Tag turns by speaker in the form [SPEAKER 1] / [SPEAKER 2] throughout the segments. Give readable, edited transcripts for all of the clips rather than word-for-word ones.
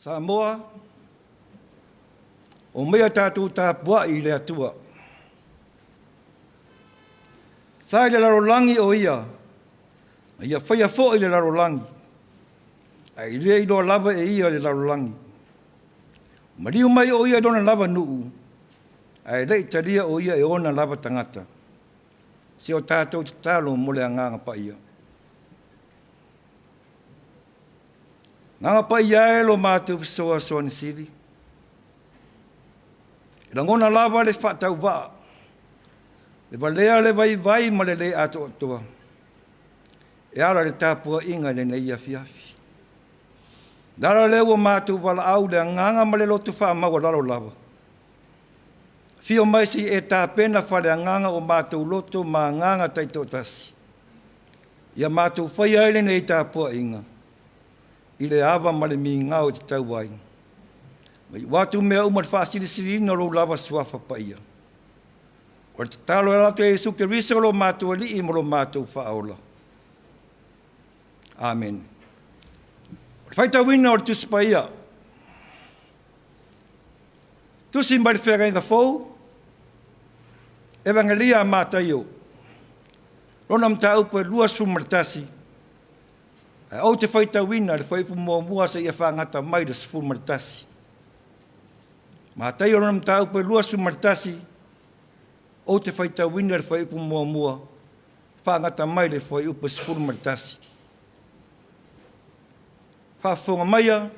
[SPEAKER 1] Samoa, omaia tatou tapuai i le Atua. Sa i le lalolagi o Ia, na Ia faia foi le lalolagi, ae le iloa lava e Ia le lalolagi. Maliu mai o Ia i lona lava nuu, ae le i talia o Ia e ona lava tagata. Se o tatou tatalo mo le Agaga Paia. Agaga Paia e lo matou fesoasoani sili, e lagona lava le faatauvaa, le valea le vaivai ma le le atoatoa, e ala i le tapuaiga i lenei afiafi. O le ala lea ua matou valaau i le agaga ma le loto faamaualalo lava, afio mai se i e tapena faaleagaga o matou loto ma agaga taitoatasi, ia matou faia ai lenei tapuaiga i le ava ma le migao e tatau ai, ma iu atu mea uma i le faasilisiliina o lou lava Suafa Paia. O le tatalo e ala atu ia Iesu Keriso lo matou Alii ma lo matou Faaola. Amene. O le faitauina o le Tusi Paia, tusi mai le Feagaiga Fou, Evagelia a Mataio, lona mataupu e 21, ae ou te faitauina le fuaiupu 1 seia faagata mai le 11. Mataio lona mataupu e 21, ou te faitauina le fuaiupu 1, faagata mai le fuaiupu 11. Faafofoga maia,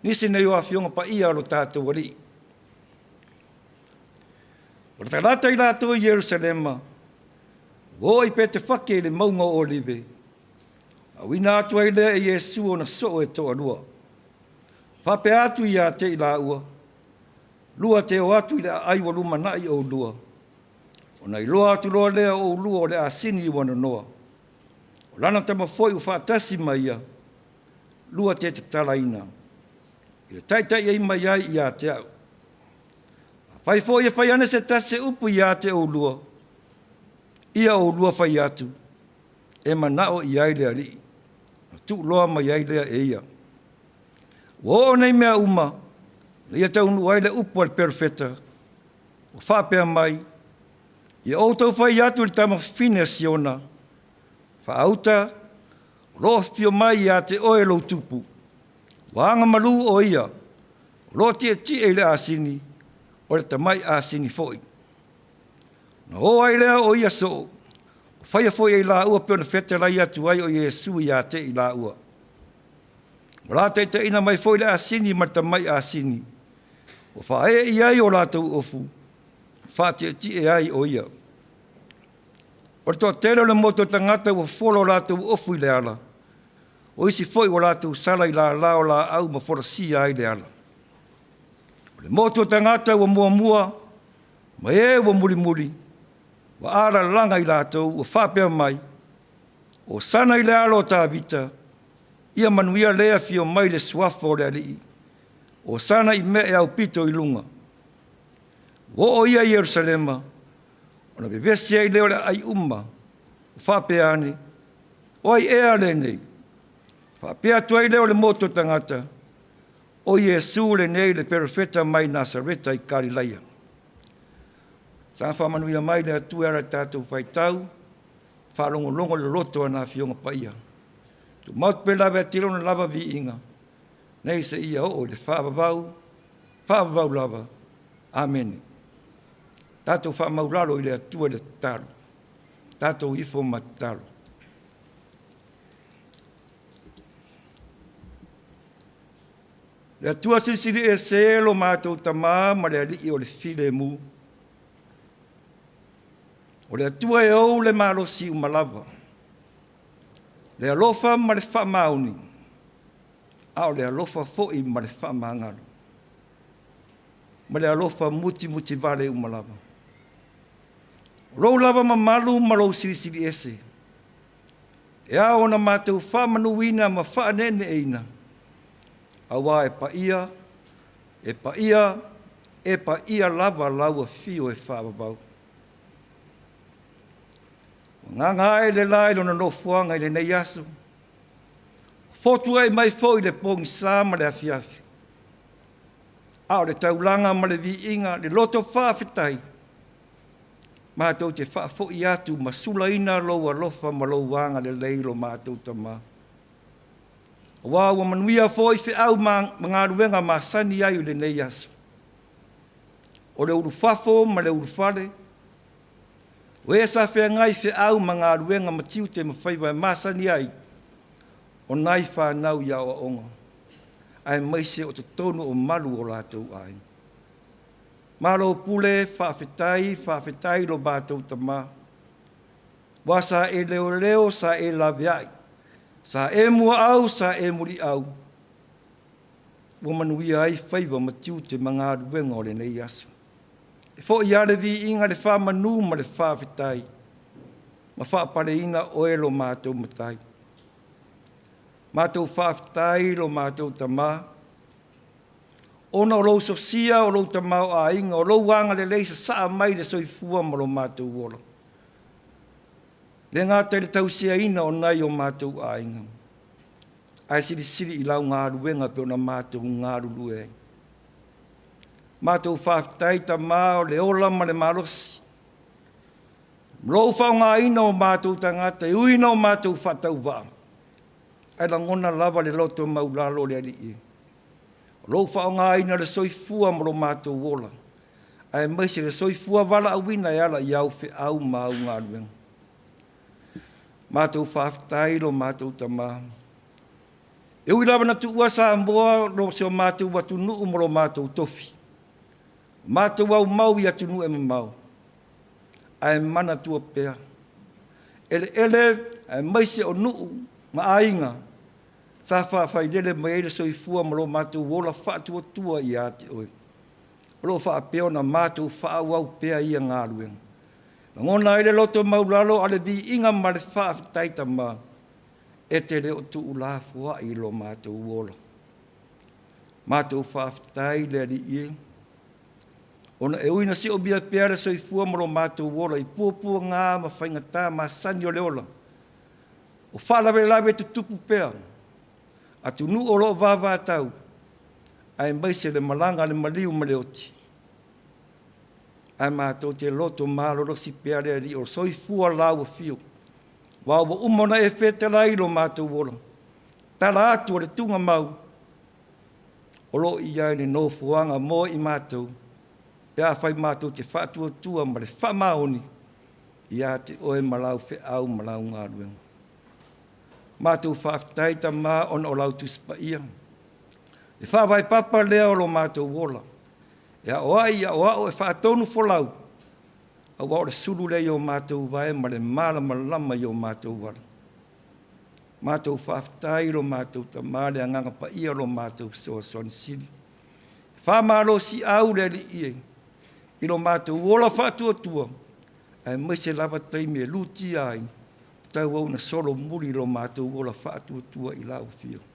[SPEAKER 1] nisi nei o Afioga Paia a lo tatou Alii. O le talata i latou i Ierusalema, ua oo i Petefake i le mauga o Olive, auina atu ai lea e Iesu ona soo e toalua. Faapea atu ia te i laua, lua te o atu i le aai ua lumanai oulua, ona iloa atu loa lea o oulua o le asini ua nonoa, o lana tama foi ua faatasi ma ia, lua te tatalaina, ia taitai ai mai ai ia te au. Afai foi e fai ane se tasi se upu ia te oulua, ia oulua fai atu, e manao i ai le Alii, ona tuuloa mai ai lea e ia. Ua oo nei mea uma, ina ia taunuu ai le upu a le perofeta, ua faapea mai, “Ia outou fai atu i le tamafafine a Siona, faauta, o lo o afio mai ia te oe lou Tupu, ua agamalu o ia, o lo o tietie i le asini, o le tamai asini foi.” Ona o ai lea o ia soo, faia foi e i laua pei ona fetalai atu ai o Iesu ia te i laua. Ua lataitai mai foi le asini ma le tamai asini, ua faaee i ai o latou ofu, faatietie ai o ia. O le toatele o le motu o tagata ua fofola o latou ofu i le ala, o isi foi ua latou sala i lala o laau ma folasia ai le ala. O le motu o tagata ua muamua, ma e ua mulimuli, ua alalaga i latou ua faapea mai, Hosana i le alo o Tavita, ia manuia le afio mai i le suafa o le Alii, Hosana i mea e aupito i luga. Ua oo ia i Ierusalema, ona vevesi ai lea o le aai uma, ua faapea ane, o ai ea lenei? Faapea atu ai lea o le motu o tagata, o Iesu lenei le perofeta mai Nasareta i Kalilaia. Sa faamanuia mai le Atua e ala i le tatou faitau, faalogologo le loto o ana Afioga Paia. Tumau pea le ave a lona lava viiga, nei seia oo i le faavavau, faavavau lava. Amene. Tatou faamaulalo i le Atua i le tatalo. Tatou ifo ma tatalo. Le Atua silisili ese lo matou Tama ma le Alii o le filemu. O le Atua e ou le malosi uma lava, le alofa ma le faamaoni, a o le alofa foi ma le faamagalo, ma le alofa mutimutivale uma lava. O lou lava mamalu ma lou silisili ese, e ao ona matou faamanuina ma faaneeneeina, aua e paia, e paia, e paia lava lau afio e faavavau. Ua gaga ae le la i lona nofoaga i lenei aso, fotu ai mai foi le pogisa ma le afiafi. A o le taulaga ma le viiga, le loto faafetai, matou te faafoi atu ma sulaina lou alofa ma lou agalelei i lo matou Tama. Aua ua manuia foi feau ma galuega masani ai o lenei aso. O le ulufafo ma le ulufale, o e sa feagai feau ma galuega ma tiute ma faiva e masani ai, o nai fanau i aoaoga, aemaise o totonu o malu o latou aiga. Malo pule, faafetai, faafetai lo matou Tama. Ua sa e leoleo, sa e laveai, sa e muaau, sa e muliau, ua manuia ai faiva ma tiute ma galuega o lenei aso. E foi lava le viiga, le faamanu ma le faafetai, ma faapaleina oe lo matou Matai. Matou faafetai lo matou Tama, ona o lou sosia o lou tamaoaiga, o lou agalelei sasaa mai i le soifua ma lo matou ola. E le gata i le tausiaina o nai o matou aiga, ae silisili i lau galuega pei ona matou galulue ai. Matou faafetai Tama o le ola ma le malosi, lou faaaogaina o matou tagata e ui ina o matou faatauvaa, ae lagona lava le loto maualalo o le Alii, o lou faaaogaina o le soifua ma lo matou ola, aemaise le soifua valaauina e ala i au feau ma au galuega. Matou faafetai lo matou Tama. E ui lava ina tuua Samoa si o matou atunuu ma lo matou tofi, matou aumau i atunuu e mamao, ae manatua pea eleele aemaise o nuu ma aiga sa faafailele mai ai le soifua ma lo matou ola faatuatua ia te oe. O lo o faapea ona matou faaauau pea ia galuega. Lagona ai le loto maualalo a le viiga ma le faafetai Tama, e te le o tuulafoai i lo matou ola. Matou faafetai le Alii e, ona e ui ina siomia pea le soifua ma lo matou ola i puapuaga ma faigata masani o le ola, o faalavelave tutupu pea, atunuu o lo o vavatau, aemaise le malaga a le maliu ma le oti, ae matou te loto malolosi pea le Alii o soifua lauafio, aua ua uma ona e fetalai i lo matou ola, tala atu o le tugamau o lo o i ai le nofoaga mo i matou, pe afai matou te faatuatua ma le faamaoni ia te oe ma lau feau ma lau galuega. Matou faafetai Tama ona o lau Tusi Paia, le faavae papa lea o lo matou ola, e aoai, aoao e faatonufolau, aua o le sulu lea i o matou vae ma le malamalama i o matou ala. Matou faafetai i lo matou Tama, le Agaga Paia o lo matou Fesoasoani Sili. Faamalosiau le Alii e i lo matou ola faatuatua, aemaise lava taimi e lutia ai, tauau ina solomuli lo matou ola faatuatua i lau Afioga.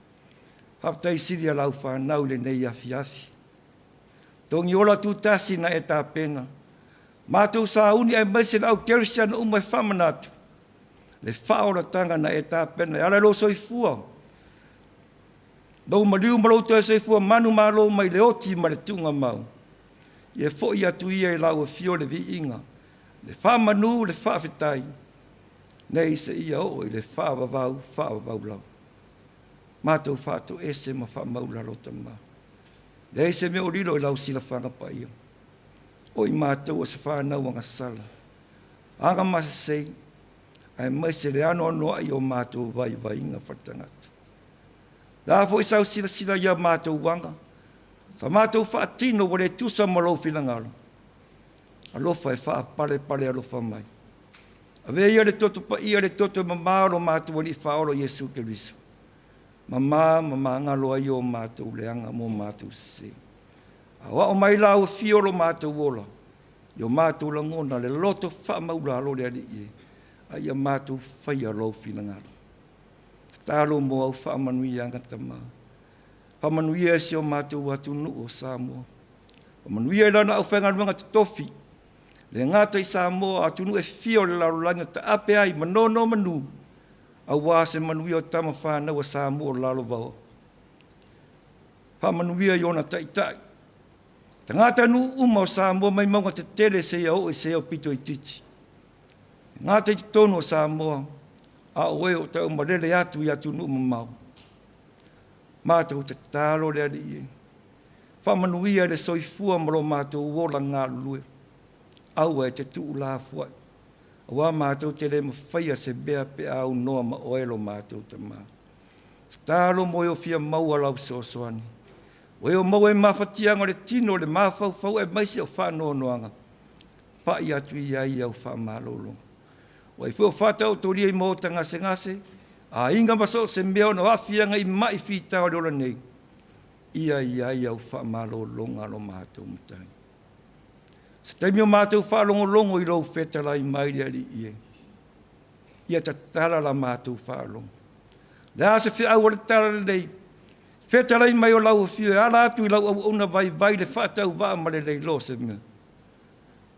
[SPEAKER 1] Faafetai sili a lau fanau i lenei afiafi. Togiola Tutasi na e tapena, matou sauni aemaise le au kerisiano uma e faamanatu le faaolataga na e tapena e ala i lou soifua, lou maliu ma lou toe soifua manumalo mai le oti ma le tuugamau. Ia foi atu ia i lau afio le viiga, le faamanu, le faafetai, nei seia oo i le faavavau, faavavau lava. Matou faatoese ma faamaulalo Tama. Leai se mea o lilo i lau silafaga paia. O i matou o se fanau agasala, agamasasei, aemaise le anoanoai o matou vaivaiga faale-tagata. O le a foi sau silasila i a matou aga, sa matou faatino ua le tusa ma lou finagalo, alofa e faapalepale alofa mai. Avea ia le toto paia, le toto e mama o lo matou Alii Faaola Iesu Keriso, mama ma magalo ai o matou leaga ma o matou sese. Aoao mai lau afio o lo matou ola, i o matou lagona le loto faamaulalo le Alii e, a ia matou faia lou finagalo. Tatalo mo au faamanuiaga Tama. Faamanuia si o matou atunuu o Samoa. Faamanuia i lana aufaigaluega totofi, le gata i Samoa, atunuu e fia o le lalolagi o taape ai ma nonomanu, aua se manuia o tama fanau a Samoa o lalovaoa. Faamanuia i ona taitai. Tagatanuu uma o Samoa mai mauga tetele seia oo i se aupito itiiti. E gata i totonu o Samoa, a o e o taumalele atu i atunuu mamao. Matou tatalo le Alii e, faamanuia le soifua ma lo matou ola galulue, aua e te tuulafoai, auā matou te le mafaia se mea pe a aunoa ma oe lo matou Tamā. Tatalo mo e o fia maua lau fesoasoani, o e o maua i mafatiaga o le tino, o le mafaufau aemaise o faanoanoaga, pai atu i ai au faamalologa. O ai foi o faataotolia i maota gasegase, aiga ma so o se mea ona o aafiaga i mai fita o le ola nei, ia i ai au faamalologa lo matou Matai. Se taimi o matou faalogologo i lou fetalai mai le Alii e, ia tatala la matou faalogo. Le a se feau o le talalelei, fetalai mai o lau afio e ala atu i lau auauna vaivai le faatauvaa ma le leiloa o se mea.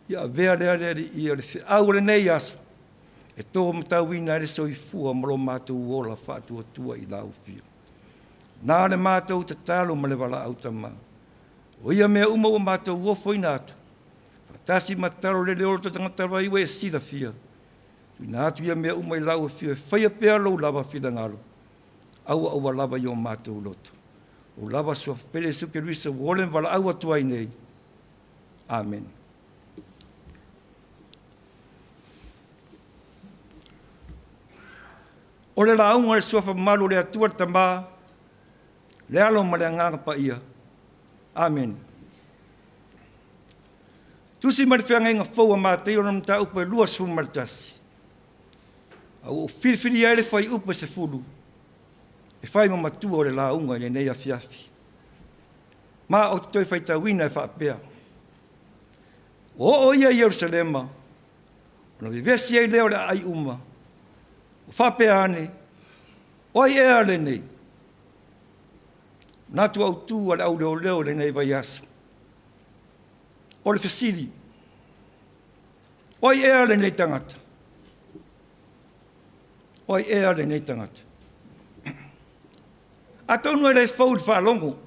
[SPEAKER 1] Ia avea lea le Alii o le feau o lenei aso, e tō matauina ai le soifua ma lo matou ola faatuatua i lau afio. Na le matou tatalo ma le valaau tama. O ia mea uma ua matou ofoina atu, faatasi ma tatalo le leo o le tagata vai ua e silafia. Tuuina atu ia mea uma i lau afio e faia pea lou lava finagalo, aua aua lava i o matou loto. O lava suafa pele Iesu Keriso ua ole ma valaau atu ai nei. Amene. O le lauga i le suafa mamalu o le Atua le Tama, le Alo ma le Agaga Paia. Amene. Tusi mai le Feagaiga Fou a Mataio lona mataupu e 21. A ua ou filifilia ai le fuaiupu e 10 e fai ma matua o le lauga i lenei afiafi. Ma ou te toe faitauina e faapea, ua oo ia i Ierusalema, ona vevesi ai lea o le aai uma, ua faapea ane, o ai ea lenei? Manatu autu a le auleoleo i lenei vaiaso. O le fesili, o ai ea lenei tagata? O ai ea lenei tagata? Atonu e le fou i le faalogo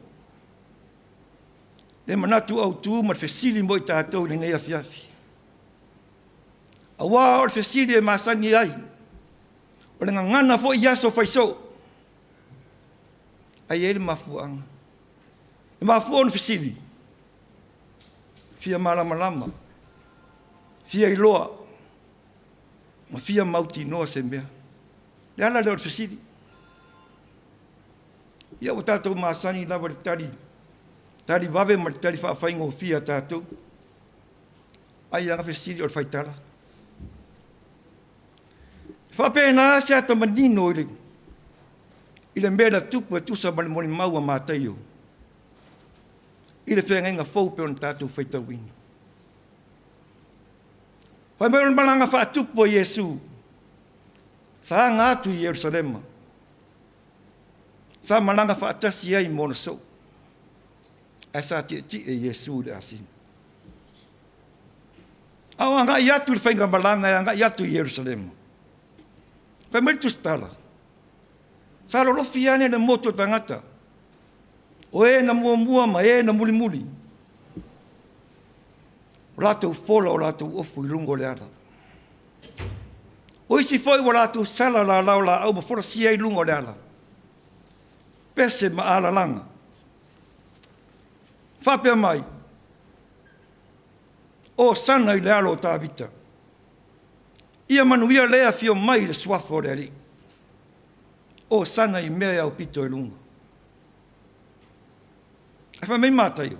[SPEAKER 1] le manatu autu ma le fesili mo i tatou i lenei afiafi. Aua o le fesili e masani ai, o le gagana foi i aso fai soo. Ae i ai le mafuaaga. E mafua ona fesili, fia malamalama, fia iloa, ma fia mautinoa se mea. O le ala lea o le fesili. Ia ua tatou masani lava i le tali, tali vave ma le tali faafaigofie a tatou. Ai lava fesili o le faitala. E faapena se ata manino i le mea na tupu e tusa ma le molimau a Mataio i le feagaiga fou pei ona tatou faitauina. Fai mai o le malaga faatupu a Iesu, sa aga atu i Ierusalema, sa malaga faatasi ai ma ona soo, ae sa tietie Iesu i le asini. A o agai atu i le faigamalaga e agai atu i Ierusalema, fai mai le tusitala, sa lolofi ane le motu o tagata, o e na muamua ma e na mulimuli, o latou fola o latou ofu i luga o le ala. O isi foi ua latou sala lalao laau ma folasia i luga o le ala, pese ma alalaga, faapea mai, Hosana i le alo o Tavita. Ia manuia le afio mai i le suafa o le Alii. Hosana i mea e aupito i luga. Ae fai mai Mataio,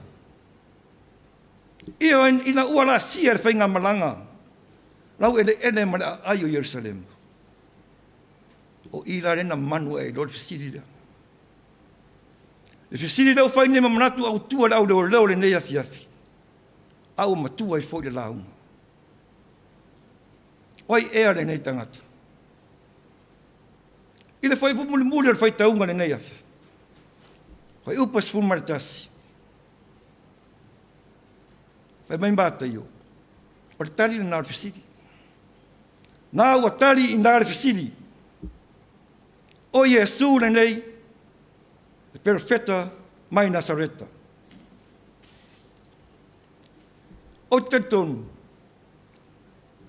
[SPEAKER 1] ia ina ua laasia le faigamalaga laueleele ma le aai o Ierusalema, o i la lea na manu ae ai loa le fesili lea. Le fesili lea ua fai nei ma manatu autu o le auleoleo i lenei afiafi, a ua matua ai foi le lauga. O ai ea lenei tagata? I le fuaiupu mulimuli o le faitauga i lenei afiafi, fuaiupu e 11, fai mai Mataio, o le tali lena o le fesili. Na ua tali i ina le fesili, o Iesu lenei, le Perofeta mai Nasareta. Ou te talitonu,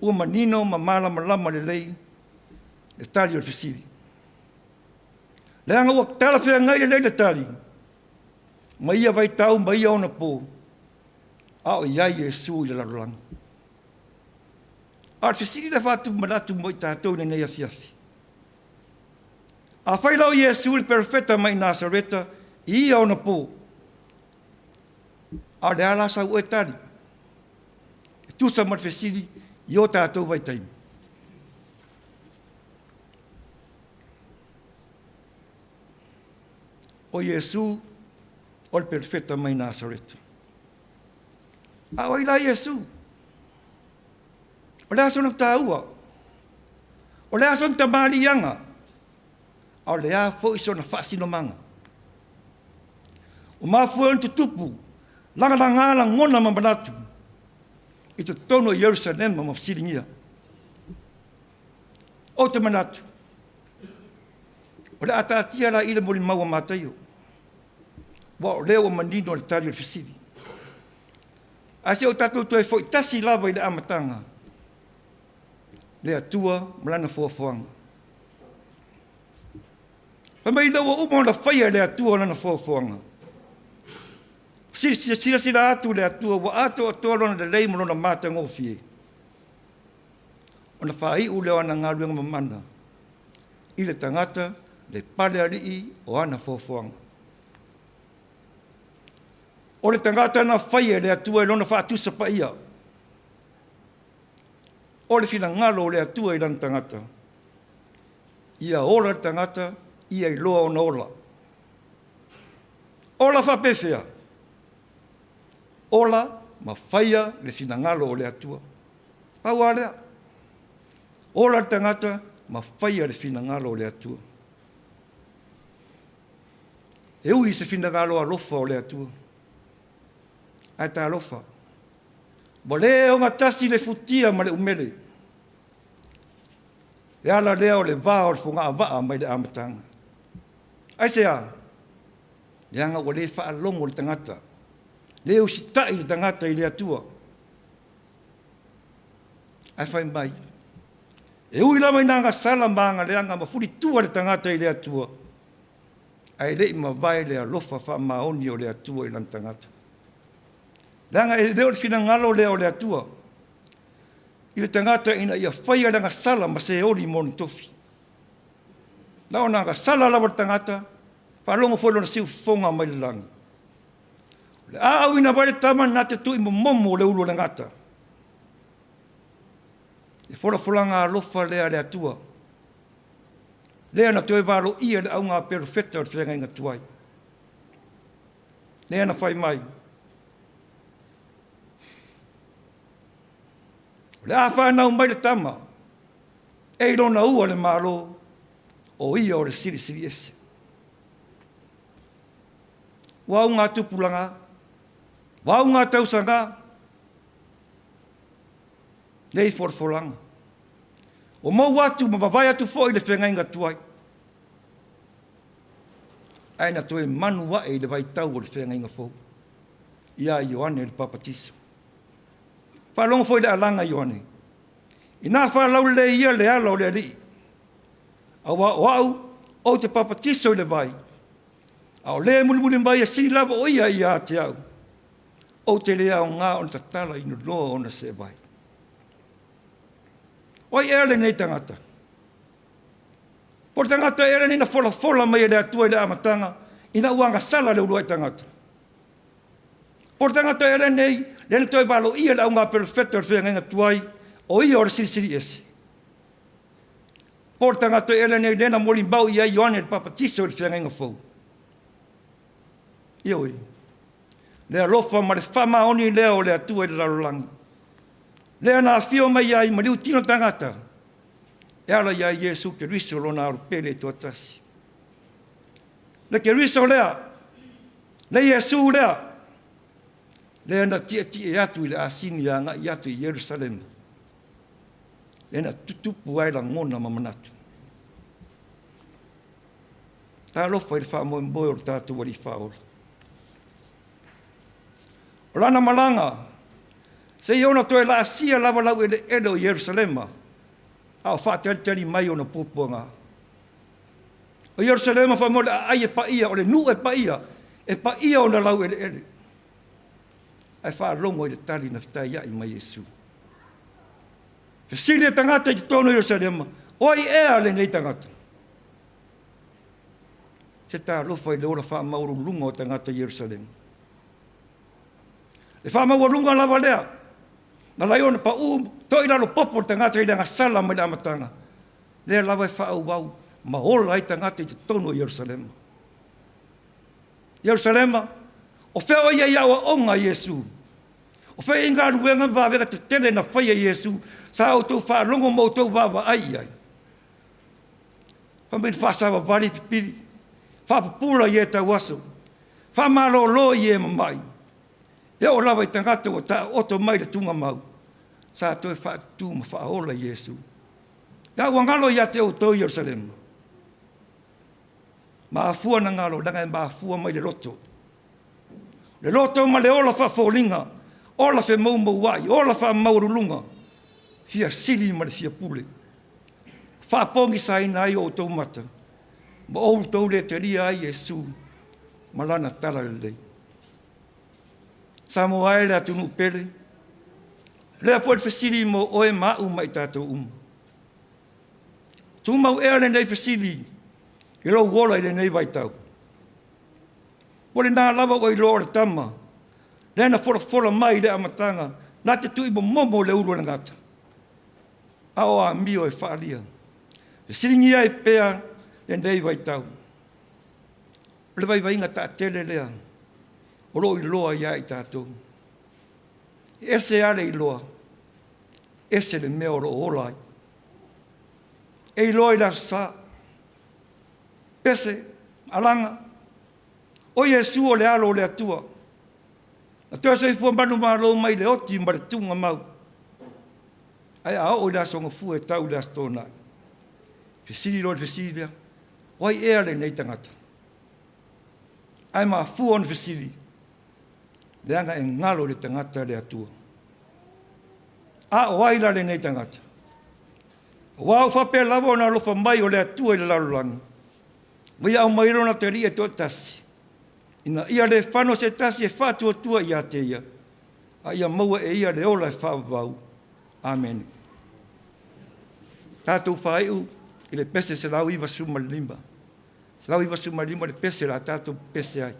[SPEAKER 1] ua manino ma malamalama lelei le tali o le fesili. Leaga ua talafeagai lelei le tali ma ia vaitau ma ia onapo, a o i ai Iesu i le lalolagi. A o le fesili lea faatupu manatu mo i tatou i lenei afiafi. Afai la o Iesu le Perofeta mai Nasareta i ia onapo, a o le a la sau oe tali e tusa ma le fesili i o tatou vaitaimi? O Iesu o le Perofeta mai Nasareta. A o ai la Iesu? O le a sona taua? O le a sona tamaliiaga? A o le a foi sona faasinomaga? Ua mafua ona tutupu lagalaga lagona ma manatu i totonu o Ierusalema ma fesiligia. Ou te manatu, o le a taatia laia le molimau a Mataio, aua o lea ua manino le tali o le fesili. Ae se i o tatou toe foi tasi lava i le amataga, le Atua ma Lana foafoaga. Fai mai ina ua uma ona faia e le Atua lana foafoaga, silasila atu le Atua ua atoatoa lona lelei ma lona matagofie, ona faaiu lea o ana galuega mamana i le tagata le palealii o ana foafoaga. O le tagata na faia e le Atua i lona faatusa paia. O le finagalo o le Atua i lana tagata, ia ola le tagata, ia iloa ona ola. Ola faapefea? Ola ma faia le finagalo o le Atua. Pau lava lea. Ola le tagata ma faia le finagalo o le Atua. E ui i se finagalo alofa o le Atua, ae talofa, ua le ogatasi le futia ma le umele. Le ala lea o le va o le fogavaa mai le amataga. Aisea? Leaga ua le faalogo le tagata, le usitai le tagata i le Atua. Ae fai mai, e ui lava ina agasala ma agaleaga ma fulitua le tagata i le Atua, ae le i mavae le alofa faamaoni o le Atua i lana tagata. Leaga e le o le finagalo lea o le Atua i le tagata ina ia faia le agasala ma seoli mo ona tofi. Na ona agasala lava le tagata, faalogo foi i lona siufofoga mai le lagi. O le a auina mai le tama na te tuuimomomo o le ulu o le gata. Le folafolaga alofa lea a le Atua, lea na toe valoia e le auga perofeta o le feagaiga tuai. Lea na fai mai, o le a fanau mai le tama, e i lona ua le Malo, o ia o le Silisili Ese. Ua auga tupulaga, ua auga tausaga, nei folafolaga. Ua mou atu ma mavae atu foi le feagaiga tuai, ae na toe manu ae i le vaitau o le feagaiga fou ia Ioane le Papatiso. Faalogo foi i le alaga a Ioane, ina faalaulelei ia le ala o le Alii, aua o au ou te papatiso i le vai, a o le mulimuli mai e sili lava o ia ia te au, ou te le aoga ona tatala i nonoa ona seevai. O ai ea lenei tagata? Po o le tagata ea lenei na folafola mai e le Atua i le amataga ina ua agasala le uluai tagata? Po o le tagata ea lenei lea na toe valoia le auga perofeta o le feagaiga tuai, o ia o le Silisili Ese? Po o le tagata ea lenei lea na molimau i ai Ioane le Papatiso i le feagaiga fou? Ioe, le alofa ma le faamaoni lea o le Atua i le lalolagi, lea na afio mai ai ma liutino tagata e ala ia Iesu Keriso lona alo pele e toatasi. Le Keriso lea, le Iesu lea, lea na tietie atu i le asini agai atu i Ierusalema, lea na tutupu ai lagona ma manatu. Talofa i le faamoemoe o le tatou Alii Faaola. O lana malaga Seia ona toe laasia lava laueleele o Ierusalema, a o faatalitali mai ona puapuaga. O Ierusalema fai mai o le aai e paia, o le nuu e paia, e paia ona laueleele. Ae faalogo i le tali na fetaiai ma Iesu. Fesili e tagata i totonu o Ierusalema, o ai ea lenei tagata? Se talofa i le ola faamaualuluga o tagata i Ierusalema. Le faamaualuga lava lea, na ala ai ona pau toilalo popo le tagata i le agasala mai le amataga, lea lava e faaauau ma ola ai tagata i totonu o Ierusalema. Ierusalema, o fea o i ai aoaoga a Iesu? O fea o i ai galuega ma vavega tetele na faia e Iesu sa outou faalogo ma outou vaavaai i ai? Fai mai na faasavavali pipii, faapupula i e tauaso, faamalolo i e mamai. E oo lava i tagata ua taooto mai le tuugamau, sa toe faatutu ma faaola e Iesu. A ua galo ia te outou Ierusalema? Mafua na galo, leaga e mafua mai le loto. Le loto ma le ola faafoliga, ola femoumouai, ola faamaualuluga, fia sili ma le fia pule. Faapogisaina ai outou mata, ma outou le talia ai Iesu ma lana talalelei. Samoa e le atunuu pele, lea foi le fesili mo oe ma au ma i tatou uma. Tumau ea lenei fesili i lou ola i lenei vaitau? O lena lava ua iloa o le tama, lea na folafola mai i le amataga, na te tuuimomomo le ulu o le gata, a o amio e faaalia. Fesiligia ai pea lenei vaitau. O le vaivaiga taatele lea o lo o iloa ia i tatou. E ese lava le iloa, ese le mea o lo o ola ai. E iloa i le Aso Sa, pese, alaga, o Iesu o le Alo o le Atua, na toe soifua manumalo mai le oti ma le tuugamau. Ae a oo i le Aso Gafua e tau i le Aso Toonai, fesili loa le fesili lea, o ai ea lenei tagata? Ae mafua ona fesili, leaga e galo i le tagata le Atua. A o ai la lenei tagata? Aua ua faapea lava ona alofa mai o le Atua i le lalolagi, ua ia aumai Lona Atalii e toatasi, ina ia le fano se tasi e faatuatua ia te Ia, a ia maua e ia le ola e faavavau. Amene. Tatou faaiu i le pese 195. 195 le pese o le a tatou pese ai.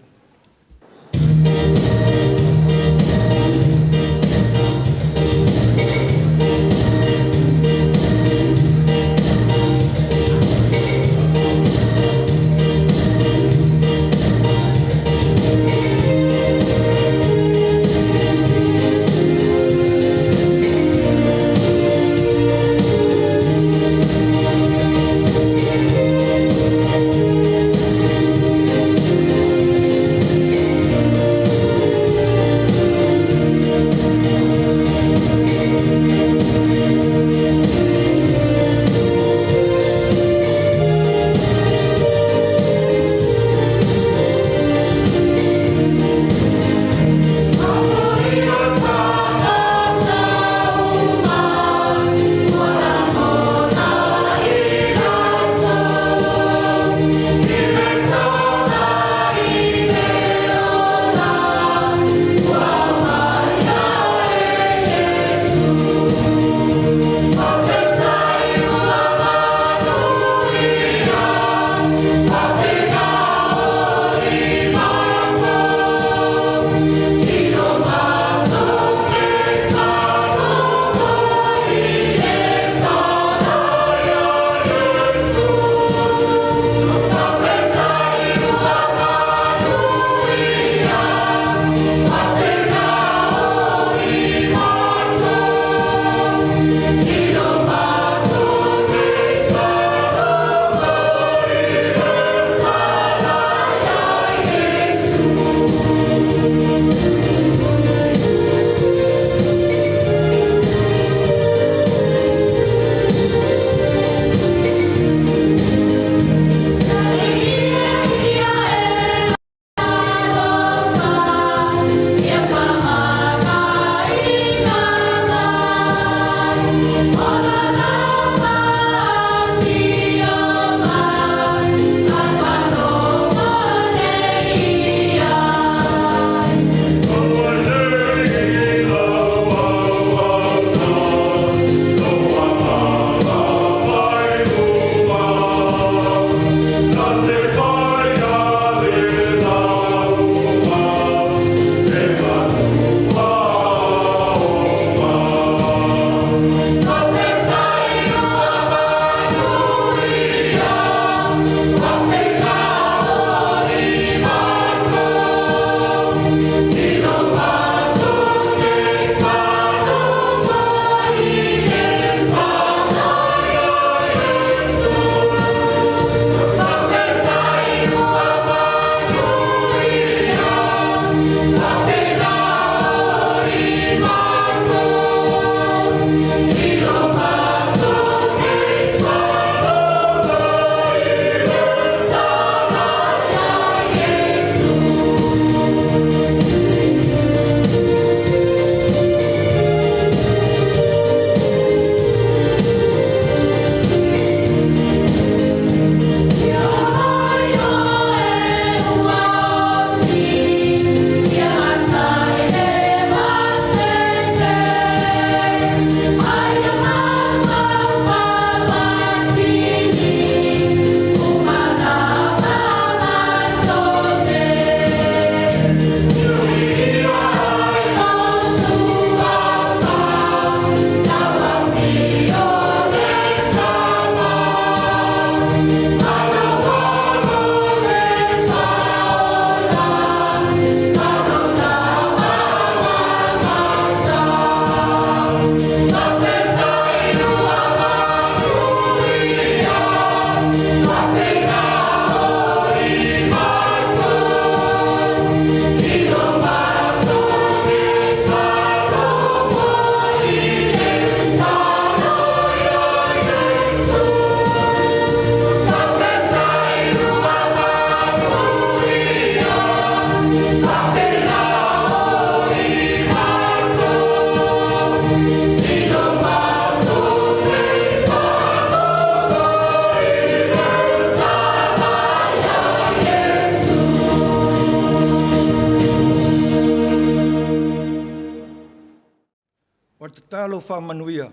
[SPEAKER 1] lou faamanuia.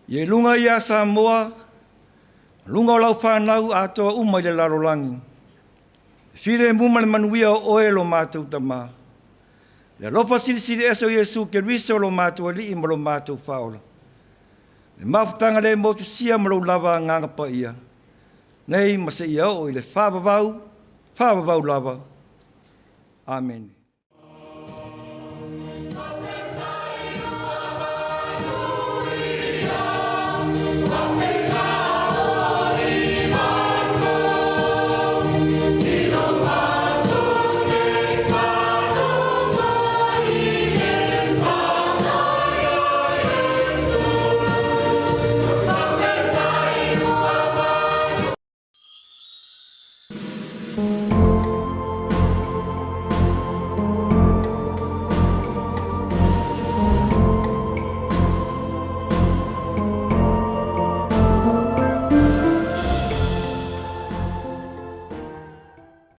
[SPEAKER 1] Ia i luga ia Samoa, luga o lau fanau atoa uma i le lalolagi. Filemu ma le manuia o oe lo matou Tama. Le alofa silisili ese o Iesu Keriso lo matou Alii ma lo matou Faaola. Le mafutaga le motusia ma lou lava Agaga Paia, nei ma seia oo i le faavavau, faavavau lava. Amene.